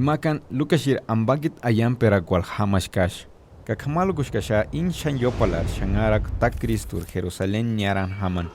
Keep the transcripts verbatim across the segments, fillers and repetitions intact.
Jimakani Lukaxiri ambakiti aiamperakuarhu jámaxkaxu, ka k'amalukuxkaxaa íni xáni iópalari xanharakua Takristurhu Jerusaleni niárani jámani.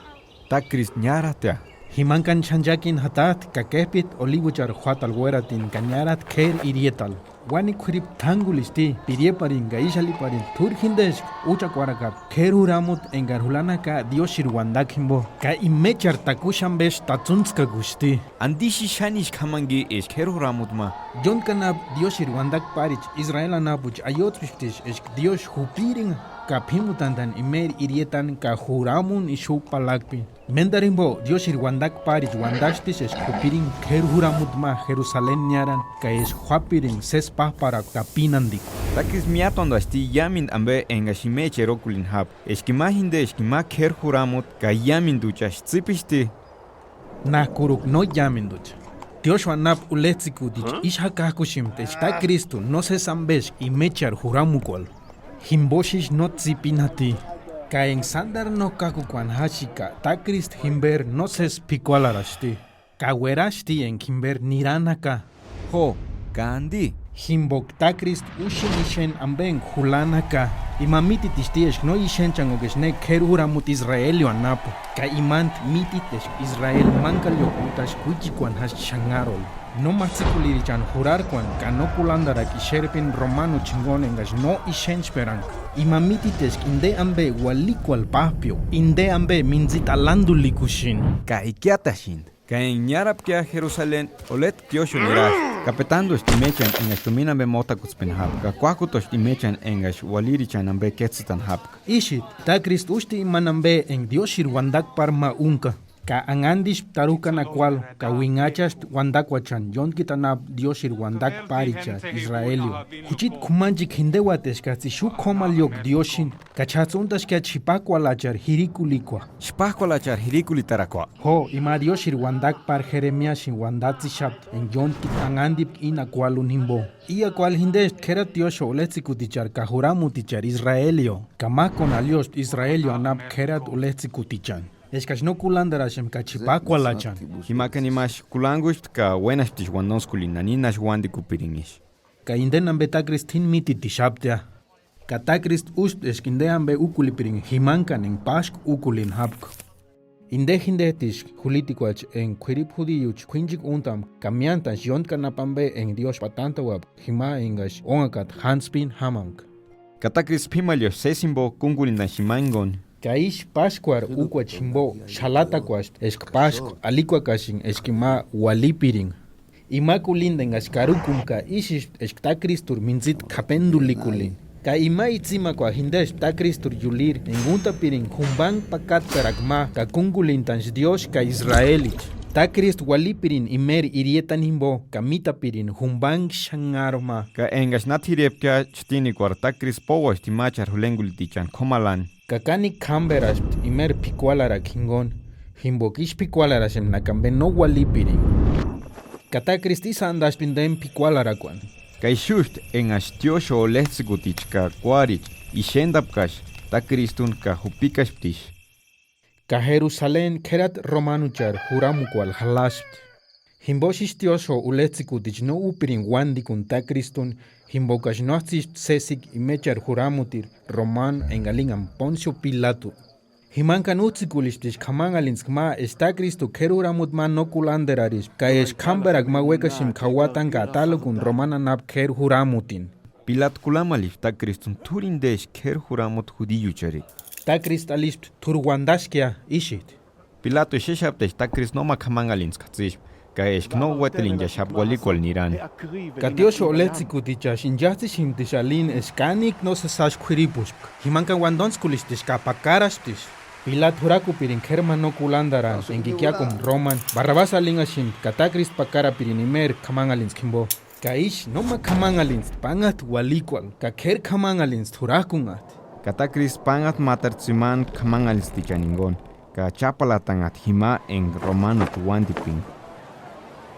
Takristu niárat'ia. Jimankani xáni chákini jat'at'i ka kep'it'i Olibucharhu juátarhu uératini ka niárat'i k'éri irietarhu. Uáni k'uiripu t'ángulixati, pirieparini ka íxaliparini t'úri jindeska úchakuarhakata k'éri juramuti engari julanhaka Diósïri uandakua jimbo, ka imecheri takuxu ambesï tatsuntskakuxati. ¿Antisï xáni ísï k'amanki eska k'éri juramuti ma? Ióntki anapu Diósïri uandakua páricha Israeli anapuecha aiotspesptisï eska Diósï jupirinha ka p'ímutantani imeri irietani ka juramuni ixu palakpini. Méntaru jimpo Diósïri uandakua páricha uantasptisï eska jupirinha k'éri juramuti ma Jerusaleni niárani ka eska juápirinha sési pájparakua ka pínantikua. Takristu miátuantaxati iámentu ampe enkaksï imecheri erokulhini jápka, eska ima jinteska ima k'éri juramuti ka iámentuchaxati tsípixati. Nák'urhuka no iámentucha. Diósï anapu ulets'ïkuticha ísï jakak'usïnti eska Takristu no sési ampe eska imecheri juramukuarhu. Jimposïsï no tsipini jati, ka enka sántaru no kákukuani jáxika Takristu jimperi no sési p'ikuarharaxati, ka ueraxati enka jimperi nirani jaka. Jo, ¿ka anti? Jimpoka Takristu úxini ixeni ampe enka julani jaka. Ima mítitixati eska no ixenchankuaka eska ne k'éri juramuti Israelio anapu, ka imantu mítiti eska Israeli mántku k'alioku útasï kuíchikuani jásï xanharuni. No ma tsíkulirichani jurarkuani ka no kulantarakua ixerpini romanucha jinkuni enkaksï no ixenchperanka. Ima mítiti eska inte ampe ualikuarhu páp'io, inte ampe mintsita alantulikuxini. Ka ikiataxinti. Ka enka niárapkia Jerusaleni, oleti tiósïo niraspti, ka petantuspti imechani enkaksï tumina ampe mótakutspeni jápka, ka kuájkutuspti imechani enkaksï ualirichani ampe kéts'ïtani jápka. Ísïti, Takristu ústi imani ampe enka Diósïri uantakpari ma únka. Ka anhantispti tarhukani akuarhu ka uinhachaspti uantakuachani ióntkiti anapu Diósïri uantakparichani Israelio. Juchiti k'umanchekua jinteuati eskats'ï ixu k'ómalioka Diósïni, ka ch'ats'ï úntaxkia ch'ipakualachaeri jirikulikua. ¿Ch'ipakualachaeri jirikulitarakua? Jo, ima Diósïri uantakpari Jeremiasïni uantats'ïxapti enka ióntkiti anhantipka íni akuarhuni jimpo. I akuarhu jintespti k'érati tiósïo ulets'ïkutichari ka juramutichari Israelio, ka mák'uni aliospti Israelio anapu k'érati ulets'ïkutichani, eskaksï no kulantaraxempka ch'ipakualachani. Jimakani imasï kulankuspti ka uénasptiksï uantontskulini nani náksï uántikupirinhasï. Ka inteni ampe Takristu t'uíni mítitixaptia. Ka Takristu úspti eska inte ampe úkulipirinka jimankani enka Páskua úkulini jápka. Inte jintetiksï julitikuachi enka k'uiripu judiucha k'uínchikua úntampka ka miántanksï ióntki anapu ampe enka Diósï patantauapka jima enkaksï ónhakata jántspini jámamka. Ka Takristu p'ímaliospti sési jimpo kúnkulintanksï jima jinkuni. Ka ísï Páskuarhu úkuachi jimpo xalatakuaspti eska Páskua alikuakaxeni eska ima ualipirinka. Ima kulinta enkaksï karukumka ísïspti eska Takristuri mintsita k'apentulikulini. Ka ima itsimakua jintespti Takristuri iuliri enka úntapirinka jumpanhku pakatperakua ma ka kúnkulintanksï Diósï ka Israelicha. Takristu ualipirini imeri irietani jimpo ka mítapirini jumpanhku xanharu ma. Ka enkaksï na t'irepkia ch'tínikuarhu Takristu póuaspti imachari julenkulitichani k'ómalani. Ka kánikua jámperaspti imeri p'ikuarharakua jinkuni, jimpoka ísï p'ikuarharaxempka náki ampe no ualipirinka. Ka Takristu ísï antaspti inteni p'ikuarharakuani. Ka ixuspti enkaksï tiósïo ulets'ïkuticha ka kúaricha ixentapkaksï Takristuni ka jupikasptisï. Ka Jerusaleni k'érati romanuchari juramukuarhu jalaspti. Jimposïsï tiósïo ulets'ïkuticha no úpirinka uántikuni Takristuni, jimpokaksï nóts'ïspti sésiki imecheri juramutiri romanu enka alinkampka Pónsio Pilatu. Jimankani úts'ïkulisptiksï k'amanhalintskua ma eska Takristu k'éri juramuti ma no kulanterarispi ka eska jámperakua ma uékaxempka jauatani ka atalukuni romanu anapu k'éri juramutini. Pilatu kurhamarhispti Takristuni: ¿T'úri intesï k'éri juramuti judiuchari? Takristu alispti: T'úri uantaskia, ísïti. Pilatu exexapti eska Takristu nóma k'amanhalintskua jatsispka, ka eska no uétirinchaxapka ualikuarhu nirani. Ka tiósïo ulets'ïkutichaksï inchats'ïxemptiksï alini eska kánikua nósesi sásï k'uiripuspka. Jimankani uantontskulisptiksï ka pakarasptiksï. Pilatu jurakupirinka k'éri ma no kulantarani enka ikiakumpka romanu, Barrabasi alinhaxempti ka Takristu pakarapirini imeri k'amanhalintskua jimpo. Ka ísï nóma k'amanhalintsti pánhat'i ualikuarhu, ka k'éri k'amanhalintsti jurak'unhat'i. Ka Takristu pánhat'i mátaru tsimani k'amanhalintstichani jinkuni, ka chápalatanhat'i jima enka romanuti uántipinka.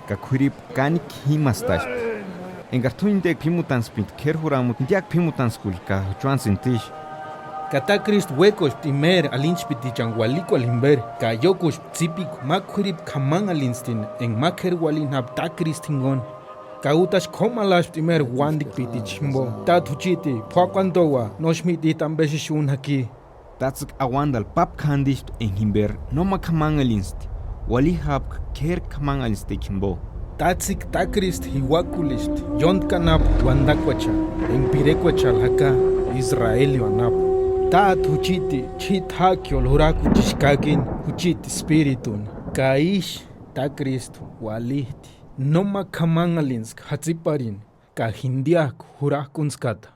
Ka k'uiripu kánikua jímastaspti. Enkari t'u intekua p'ímutantspinti k'éri juramuti, intiakua p'ímutantskuti ka juchuantsïnti isï. Ka Takristu uékuspti imeri alintspitichani ualikuarhu jimperi, ka iókuspti tsípikua ma k'uiripu k'amanhalintstini enka ma k'éri ualini jápka Takristu jinkuni. Ka útasï k'ómalaspti imeri uandikpiticha jimbo. Táte juchiti p'uakuandoua nósï mit'it'i ambe exexuni jaki. Tátsïkua auandali pápka jandispti enga jimberi no ma k'amanhalinsti, ualiji jápka k'éri k'amanhalisti jimbo. Tátsïkua tákristi jiuakulisti ióntki anapu uandakuechani enga pirekuecharhu jaka Israeli anapu. Táte juchiti ch'íti jákioli jurajkuchisti kakini jucheti Spirituni, ka ísï tákristi ualiti. No ma k'amanhalinska jatsiparini ka jindiajku jurajkuntskata.